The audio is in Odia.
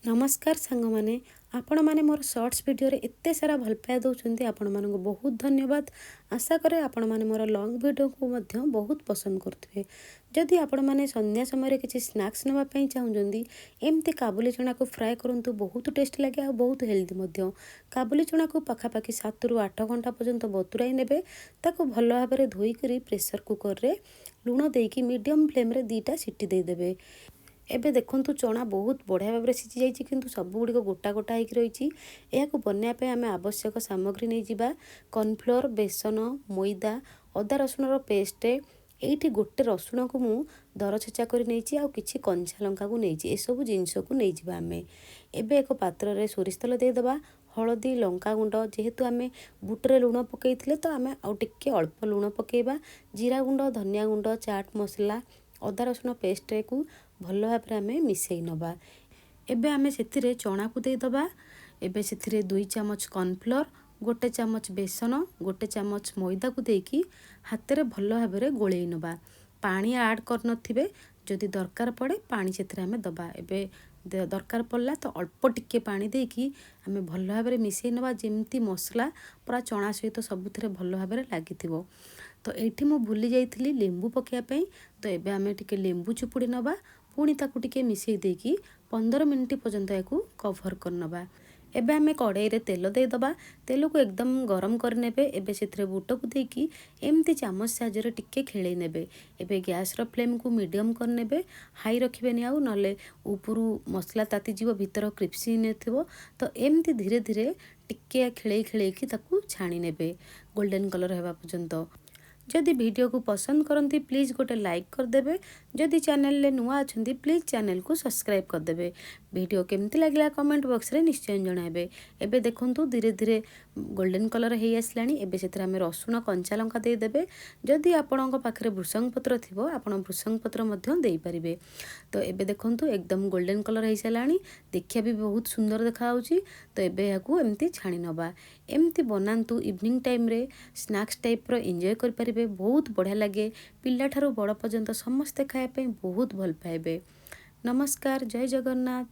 ନମସ୍କାର ସାଙ୍ଗମାନେ, ଆପଣମାନେ ମୋର ସର୍ଟସ୍ ଭିଡ଼ିଓରେ ଏତେ ସାରା ଭଲ ପାଇବା ଦେଉଛନ୍ତି, ଆପଣମାନଙ୍କୁ ବହୁତ ଧନ୍ୟବାଦ। ଆଶା କରେ ଆପଣମାନେ ମୋର ଲଙ୍ଗ୍ ଭିଡ଼ିଓକୁ ମଧ୍ୟ ବହୁତ ପସନ୍ଦ କରୁଥିବେ। ଯଦି ଆପଣମାନେ ସନ୍ଧ୍ୟା ସମୟରେ କିଛି ସ୍ନାକ୍ସ ନେବା ପାଇଁ ଚାହୁଁଛନ୍ତି, ଏମିତି କାବୁଲି ଚଣାକୁ ଫ୍ରାଏ କରନ୍ତୁ। ବହୁତ ଟେଷ୍ଟ ଲାଗେ ଆଉ ବହୁତ ହେଲ୍ଦି ମଧ୍ୟ। କାବୁଲି ଚଣାକୁ ପାଖାପାଖି 7ରୁ 8 ଘଣ୍ଟା ପର୍ଯ୍ୟନ୍ତ ବତୁରାଇ ନେବେ। ତାକୁ ଭଲ ଭାବରେ ଧୋଇକରି ପ୍ରେସର କୁକରରେ ଲୁଣ ଦେଇକି ମିଡ଼ିୟମ୍ ଫ୍ଲେମ୍ରେ 2ଟା ସିଟି ଦେଇଦେବେ। ଏବେ ଦେଖନ୍ତୁ, ଚଣା ବହୁତ ବଢ଼ିଆ ଭାବରେ ସିଝି ଯାଇଛି, କିନ୍ତୁ ସବୁଗୁଡ଼ିକ ଗୋଟା ଗୋଟା ହେଇକି ରହିଛି। ଏହାକୁ ବନାଇବା ପାଇଁ ଆମେ ଆବଶ୍ୟକ ସାମଗ୍ରୀ ନେଇଯିବା କର୍ଣ୍ଣଫ୍ଲୋର୍, ବେସନ, ମଇଦା, ଅଦା ରସୁଣର ପେଷ୍ଟ। ଏଇଠି ଗୋଟେ ରସୁଣକୁ ମୁଁ ଦର ଛେଚା କରି ନେଇଛି ଆଉ କିଛି କଞ୍ଚା ଲଙ୍କାକୁ ନେଇଛି। ଏସବୁ ଜିନିଷକୁ ନେଇଯିବା ଆମେ। ଏବେ ଏକ ପାତ୍ରରେ ସୋରିଷ ତେଲ ଦେଇଦେବା, ହଳଦୀ, ଲଙ୍କା ଗୁଣ୍ଡ। ଯେହେତୁ ଆମେ ବୁଟରେ ଲୁଣ ପକାଇଥିଲେ, ତ ଆମେ ଆଉ ଟିକେ ଅଳ୍ପ ଲୁଣ ପକାଇବା। ଜିରା ଗୁଣ୍ଡ, ଧନିଆ ଗୁଣ୍ଡ, ଚାଟ୍ ମସଲା, ଅଦା ରସୁଣ ପେଷ୍ଟକୁ ଭଲ ଭାବରେ ଆମେ ମିଶାଇ ନେବା। ଏବେ ଆମେ ସେଥିରେ ଚଣାକୁ ଦେଇଦେବା। ଏବେ ସେଥିରେ 2 ଚାମଚ କର୍ଣ୍ଣଫ୍ଲୋର୍, 1 ଚାମଚ ବେସନ, 1 ଚାମଚ ମଇଦାକୁ ଦେଇକି ହାତରେ ଭଲ ଭାବରେ ଗୋଳେଇ ନେବା। ପାଣି ଆଡ଼୍ କରିନଥିବେ। ଯଦି ଦରକାର ପଡ଼େ, ପାଣି ସେଥିରେ ଆମେ ଦେବା। ଏବେ ଦରକାର ପଡ଼ିଲା ତ ଅଳ୍ପ ଟିକେ ପାଣି ଦେଇକି ଆମେ ଭଲ ଭାବରେ ମିଶାଇ ନେବା, ଯେମିତି ମସଲା ପୁରା ଚଣା ସହିତ ସବୁଥିରେ ଭଲ ଭାବରେ ଲାଗିଥିବ। ତ ଏଇଠି ମୁଁ ଭୁଲି ଯାଇଥିଲି ଲେମ୍ବୁ ପକାଇବା ପାଇଁ, ତ ଏବେ ଆମେ ଟିକେ ଲେମ୍ବୁ ଚିପୁଡ଼ି ନେବା। ପୁଣି ତାକୁ ଟିକେ ମିଶାଇ ଦେଇକି 15 ମିନିଟ୍ ପର୍ଯ୍ୟନ୍ତ ଏହାକୁ କଭର୍ କରିନେବା। ଏବେ ଆମେ କଡ଼େଇରେ ତେଲ ଦେଇଦେବା। ତେଲକୁ ଏକଦମ ଗରମ କରିନେବେ। ଏବେ ସେଥିରେ ବୁଟକୁ ଦେଇକି ଏମିତି ଚାମଚ ସାହାଯ୍ୟରେ ଟିକେ ଖେଳେଇ ନେବେ। ଏବେ ଗ୍ୟାସ୍ର ଫ୍ଲେମ୍କୁ ମିଡ଼ିୟମ୍ କରିନେବେ, ହାଇ ରଖିବେନି ଆଉ, ନହେଲେ ଉପରୁ ମସଲା ତାତିଯିବ, ଭିତର କ୍ରିସ୍ପି ନଥିବ। ତ ଏମିତି ଧୀରେ ଧୀରେ ଟିକେ ଖେଳେଇ ଖେଳେଇକି ତାକୁ ଛାଣି ନେବେ ଗୋଲ୍ଡେନ୍ କଲର୍ ହେବା ପର୍ଯ୍ୟନ୍ତ। ଯଦି ଭିଡ଼ିଓକୁ ପସନ୍ଦ କରନ୍ତି, ପ୍ଲିଜ୍ ଗୋଟେ ଲାଇକ୍ କରିଦେବେ। ଯଦି ଚ୍ୟାନେଲରେ ନୂଆ ଅଛନ୍ତି, ପ୍ଲିଜ୍ ଚ୍ୟାନେଲକୁ ସବସ୍କ୍ରାଇବ୍ କରିଦେବେ। ଭିଡ଼ିଓ କେମିତି ଲାଗିଲା, କମେଣ୍ଟ ବକ୍ସରେ ନିଶ୍ଚୟ ଜଣାଇବେ। ଏବେ ଦେଖନ୍ତୁ, ଧୀରେ ଧୀରେ ଗୋଲ୍ଡେନ୍ କଲର୍ ହେଇ ଆସିଲାଣି। ଏବେ ସେଥିରେ ଆମେ ରସୁଣ, କଞ୍ଚା ଲଙ୍କା ଦେଇଦେବେ। ଯଦି ଆପଣଙ୍କ ପାଖରେ ଭୃସଙ୍ଗ ପତ୍ର ଥିବ, ଆପଣ ଭୃସଙ୍ଗ ପତ୍ର ମଧ୍ୟ ଦେଇପାରିବେ। ତ ଏବେ ଦେଖନ୍ତୁ, ଏକଦମ ଗୋଲ୍ଡେନ୍ କଲର୍ ହେଇସାରିଲାଣି। ଦେଖିବା ବି ବହୁତ ସୁନ୍ଦର ଦେଖାଯାଉଛି। ତ ଏବେ ଏହାକୁ ଏମିତି ଛାଣି ନେବା। ଏମିତି ବନାନ୍ତୁ, ଇଭିନିଂ ଟାଇମ୍ରେ ସ୍ନାକ୍ସ ଟାଇପ୍ର ଏନ୍ଜୟ କରିପାରିବେ। ବହୁତ ବଢ଼ିଆ ଲାଗେ। ପିଲାଠାରୁ ବଡ଼ ପର୍ଯ୍ୟନ୍ତ ସମସ୍ତେ ଖାଇବା ପାଇଁ ବହୁତ ଭଲ ପାଇବେ। ନମସ୍କାର, ଜୟ ଜଗନ୍ନାଥ।